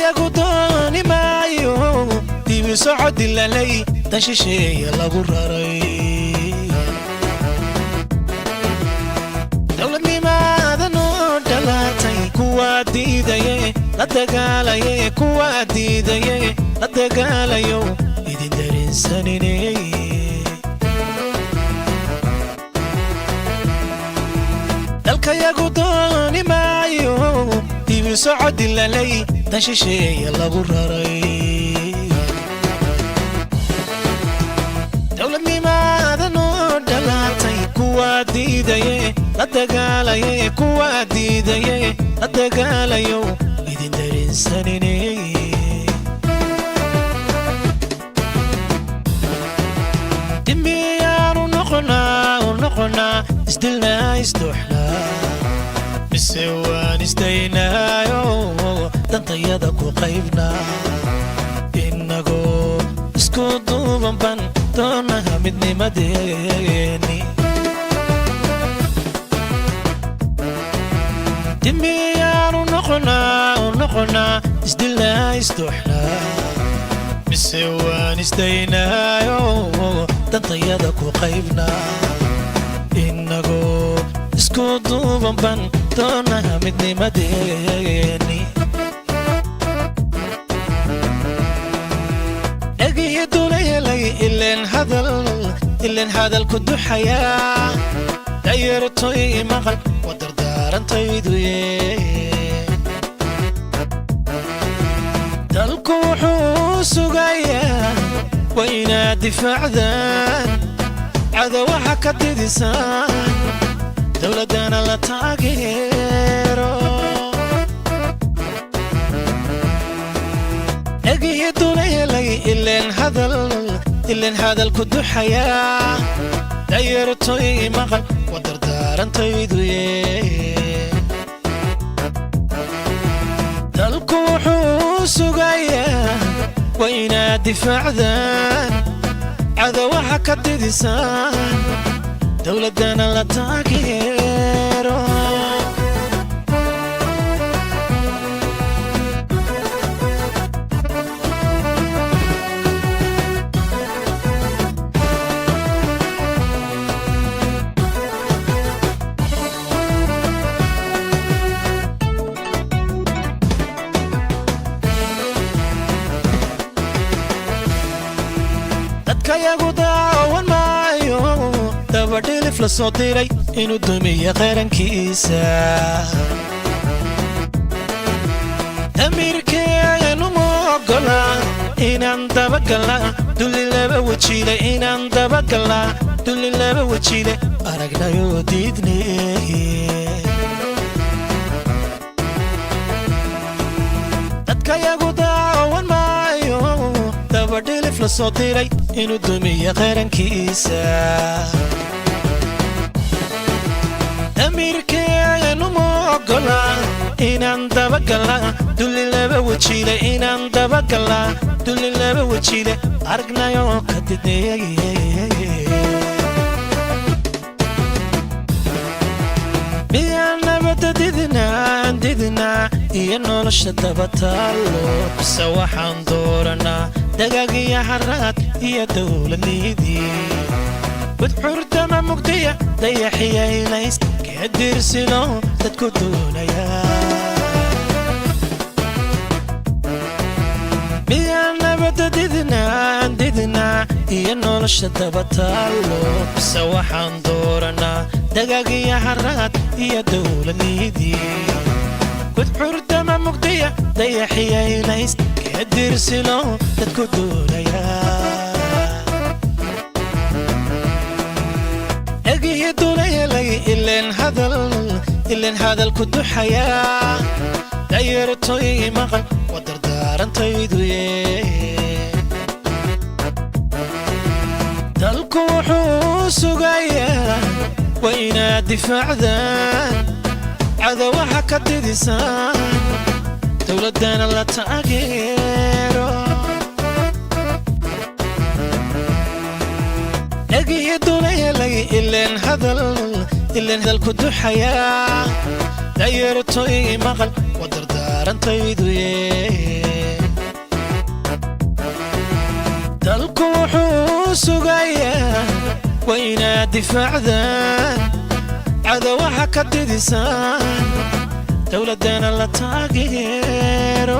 Dalkayagu dooni maayo dibi socod dilalay dan shisheeye lagu raray. Dowladnimaada noo dhalatay kuwaa diidaye la dagaalaye, kuwaa diidaye la dagaalayo, idin dareensanine. Dalkayagu dooni maayo dibi socod dilalay dan shisheeye lagu raray. Dowladnimaada noo dhalatay kuwaa diidaye la dagaalaye, kuwaa diidaye la dagaalayo, idin dareensanine. Dembiyaanu noqonaa u noqonaa, isdilnaa isdooxnaa, mise waan isdaynaayo dantayada ku qaybnaa? Inagoo isku duuban ban doonaha midnimadeeni. Dembiyaanu noqonaa u noqonaa, isdilnaa isdooxnaa, mise waan isdaynaayo dantayada ku qaybnaa? Inagoo isku duuban ban doonaha midnimadeeni. Dhegihii dula helay ileen hadal, ileen hadalku duxayaa. Dayartoy maqal waa dardaarantayduye. Dalku wuxuu sugayaa waa inaad difaacdaan, cadowaha ka didisaan, dowladdana la taageero. Dhegihii dula helay ileen hadal, ileen hadalku duxayaa. Dayartoy maqal waa dardaarantayduye. Dalku wuxuu sugayaa waa inaad difaacdaan, cadowaha ka didisaan, dowladdana la taageero. Dadkayagu daawan maayo dabadhilif la soo diray inuu dumiyo qarankiisa. Damiirkeenu ma ogola inaan dabagala dulli laba wajiile, inaan dabagala dulli laba wajiile, aragnayoo diidne. Dadkayagu daawan maayo dabadhilif la soo diray inuu dumiyo qarankiisa. Damiirkeenu ma ogola inaan dabagala dulli laba wajiile, inaan dabagala dulli laba wajiile, aragnayoo ka didneeye. Miyaan nabadda didnaa didnaa iyo nolosha dabataalo, mise waxaan dooranaa dagaag iyo haraad iyo dowladniidii gudcurdama mugdiya dayaxiyaylays keedirsilo dadku doonaya? Miyaan nabadda didnaa didnaa iyo nolosha dabataalo, mise waxaan dooranaa dagaag iyo haraad iyo dowladniidii gudcurdama mugdiya dayaxiyaylays keedirsilo dadku doonaya? Dhegihii dula helay ileen hadal, ileen hadalku duxayaa. Dayartoy maqal waa dardaarantayduye. Dalku wuxuu sugayaa waa inaad difaacdaan, cadowaha ka didisaan, dowladdana la taageero. Dhegihii dula helay ileen hadal, ileen hadalku duxayaa. Dayartoy maqal waa dardaarantayduye. Dalku wuxuu sugayaa waa inaad difaacdaan, cadowaha ka didisaan, dowladdana la taageero.